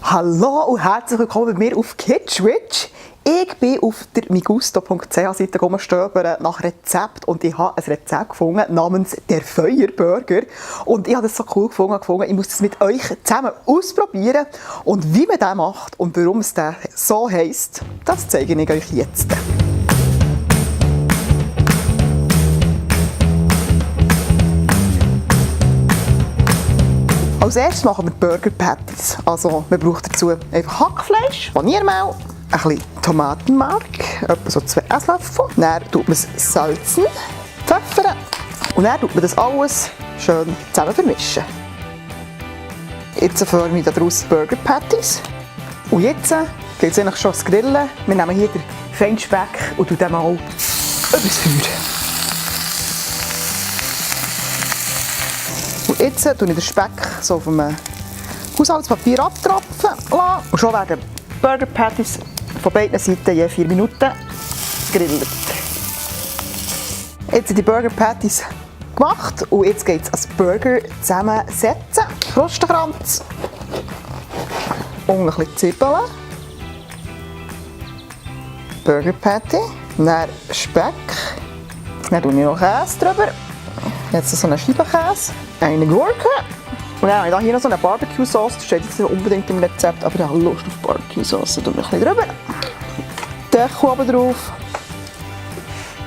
Hallo und herzlich willkommen bei mir auf Kitschwitch. Ich bin auf der migusto.ch-Seite rumstöbern nach Rezept und ich habe ein Rezept gefunden namens der Feuerburger. Und ich habe das so cool gefunden, ich muss das mit euch zusammen ausprobieren. Und wie man das macht und warum es das so heisst, das zeige ich euch jetzt. Als erstes machen wir Burger Patties. Also man braucht dazu einfach Hackfleisch, Paniermehl, ein bisschen Tomatenmark, etwa so 2 Esslöffel. Dann tut man es salzen, pfeffern und dann tut man das alles schön zusammen vermischen. Jetzt forme ich daraus Burger Patties. Und jetzt geht es eigentlich schon ans Grillen. Wir nehmen hier den Feinspeck und tun den mal übers Feuer. Und jetzt tue ich den Speck so auf einem Haushaltspapier abtropfen lassen. Und schon werden Burger Patties von beiden Seiten je 4 Minuten gegrillt. Jetzt sind die Burger Patties gemacht und jetzt geht es als Burger zusammensetzen. Krustenkranz und ein bisschen Zwiebeln. Burger Patty, dann Speck, dann tue ich noch Käse drüber. Jetzt so einen Scheibenkäse, eine Gurke und dann habe ich hier noch so eine Barbecue-Sauce. Das steht jetzt nicht unbedingt im Rezept, aber ich habe Lust auf Barbecue-Sauce. Da tue ich ein bisschen drüber. Deckel oben drauf.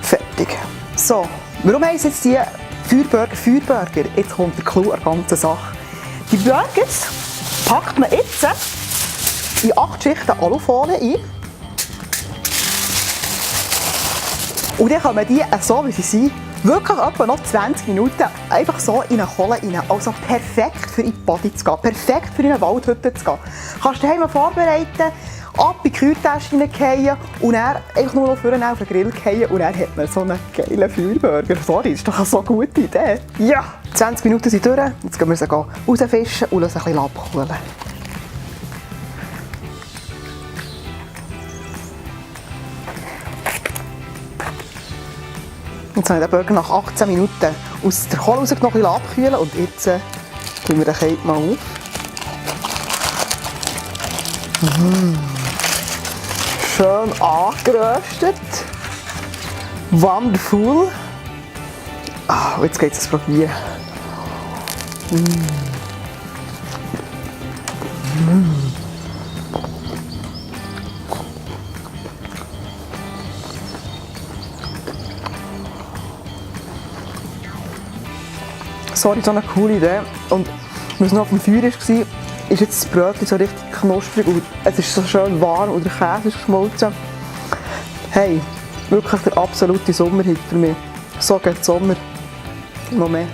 Fertig. So, warum heisst jetzt die Feuerburger? Jetzt kommt der Clou an der ganzen Sache. Die Burgers packt man jetzt in 8 Schichten Alufolie ein. Und dann kann man die so, wie sie sind, wirklich etwa noch 20 Minuten einfach so in eine Kohle rein. Also perfekt für in die Body zu gehen, perfekt für in eine Waldhütte zu gehen. Kannst du daheim vorbereiten, ab in die Kühltasche reingehen und dann einfach nur noch vorne auf den Grill gehen und dann hat man so einen geilen Feuerburger. Sorry, das ist doch eine so gute Idee. Ja, 20 Minuten sind durch, jetzt gehen wir sie rausfischen und lassen ein bisschen abkühlen. Jetzt habe ich den Burger nach 18 Minuten aus der Kohle rausgenommen, noch ein bisschen abkühlen und jetzt tun wir den Käse mal auf. Schön angeröstet. Wonderful. Und jetzt geht es probieren. Sorry, so eine coole Idee. Und was noch auf dem Feuer war, ist jetzt das Brötchen so richtig knusprig und es ist so schön warm und der Käse ist geschmolzen. Hey, wirklich der absolute Sommerhit für mich. So geht Sommer noch mehr.